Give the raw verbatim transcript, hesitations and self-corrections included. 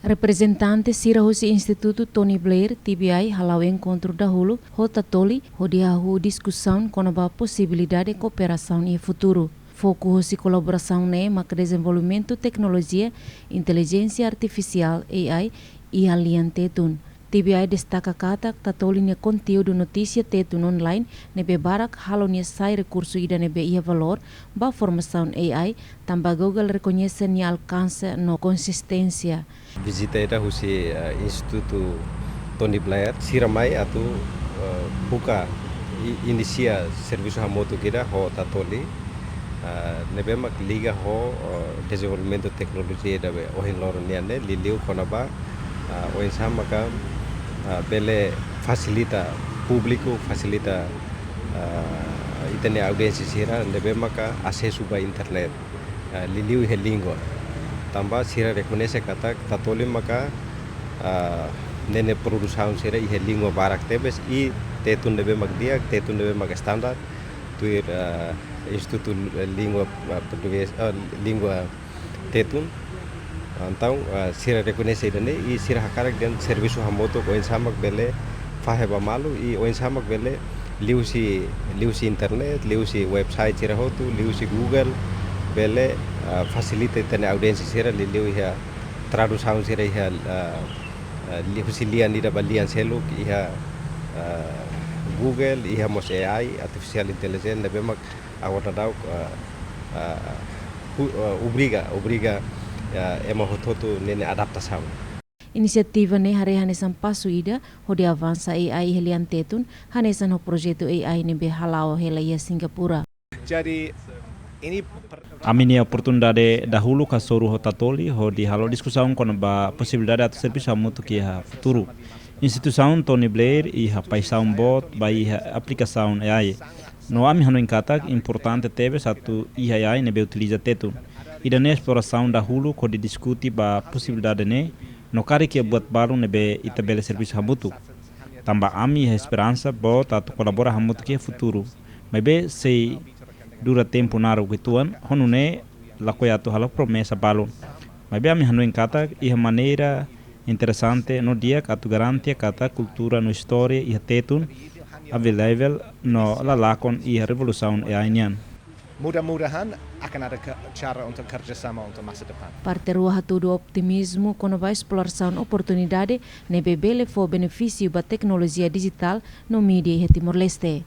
Reprezentante sira husi Institutu Tony Blair, T B I, hala'o enkontru dahuluk ho Tatoli, hodi hahú diskusaun kona-ba posibilidade kooperasaun iha futuru. Foku husi kolaborasaun ne'e maka dezenvolvimentu teknolojia intelijénsia artifisiál, A I, iha lian Tetun. T B I destaka katak Tatoli nia konteúdu notísia Tetun online ne'ebé barak halo nia sai rekursu ida ne'ebé iha valór ba formasaun A I, tanba Google rekoñese nia alkanse no konsisténsia. Vizita ida husi, eh, Institutu Tony Blair, sira mai atu, eh, buka i-, inisia servisu hamutuk ida ho Tatoli, eh, ne'ebé mak liga ho, eh, dezenvolvimentu teknolojia ida be ohin loron nian ne'e, liuliu kona-ba, eh, oinsá maka, eh, bele fasilita públiku, fasilita, eh, ita-nia audiénsia sira ne'ebé maka asesu ba internet, eh, liuliu iha língua. Tanba sira rekoñese katak Tatoli maka, eh, ne'e nia produsaun sira iha língua barak tebes i Tetun ne'ebé mak di'ak, Tetun ne'ebé mak standar, tuir, eh, Institutu, eh, Língua, eh, Portugés, eh, Língua Tetun. Entaun, eh, sira rekoñese ida-ne'e i sira hakarak dehan servisu hamutuk oinsá mak bele fahe ba malu i oinsá mak bele liuhusi, liuhusi internet, liuhusi website sira hotu, liuhusi Google, bele, eh, fasilita ita-nia audiénsia sira liuliu iha tradusaun sira iha, eh, eh, liuhusi lian ida ba lian seluk iha, eh, Google, iha mós A I, artificial intelligence, ne'ebé mak agora daudaun, eh, eh, hu-, eh, obriga, obriga, eh, ema hotu-hotu ninia adaptasaun. Inisiativa ne'e haree hanesan pasu ida hodi avansa A I iha lian Tetun, hanesan ho projetu A I ne'ebé hala'o hela iha Singapura. Jadi, ini per- Ami-nia oportunidade dahuluk hasoru ho Tatoli, hodi halo diskusaun kona-ba posibilidade atu servisu hamutuk iha futuru. Instituisaun Tony Blair iha paixaun boot ba iha aplikasaun A I. No ami hanoin katak importante tebes atu iha A I ne'ebé utiliza Tetun. Ida-ne'e esplorasaun dahuluk hodi diskute ba posibilidade ne'e, no karik iha buat balun ne'ebé ita bele servisu hamutuk. Tanba ami iha esperansa boot atu kolabora hamutuk iha futuru. Maibé sei dura tempu naruk uitoan, ho nune'e lakohi atu halo promesa balun. Maibé ami hanoin katak iha maneira interesante no di'ak atu garante katak kultura no istória iha Tetun available no la lakon iha revolusaun A I nian. Mudah-mudahan akan ada ke-, cara untuk kerjasama untuk masa depan. Parte rua hatudu optimizmu kona-ba esplorasaun oportunidade ne'ebé bele fó benefísiu ba teknolojia dijitál no mídia iha Timor-Leste.